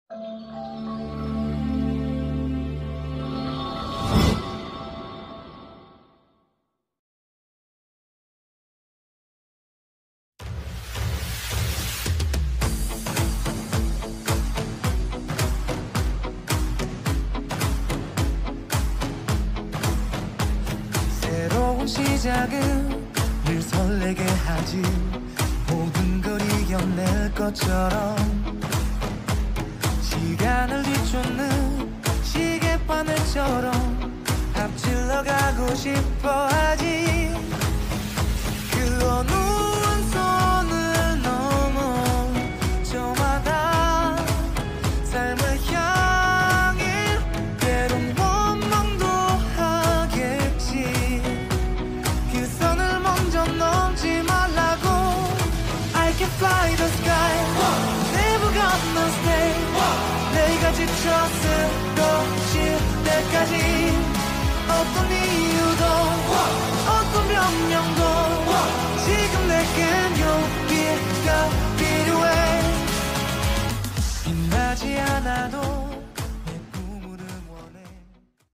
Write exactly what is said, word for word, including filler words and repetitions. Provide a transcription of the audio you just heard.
새로운 시작은 늘 설레게 하지. 모든 걸 이겨낼 것처럼 시간을 뒤쫓는 시계바늘처럼 앞질러 가고 싶어 하지. 그 어느 한 선을 넘어 저마다 삶을 향해 때론 원망도 하겠지. 그 선을 먼저 넘지 말라고. I can fly the sky. Never gonna stay. 내가 지쳐 쓰러질 때까지. 어떤 이유도, 어떤 변명도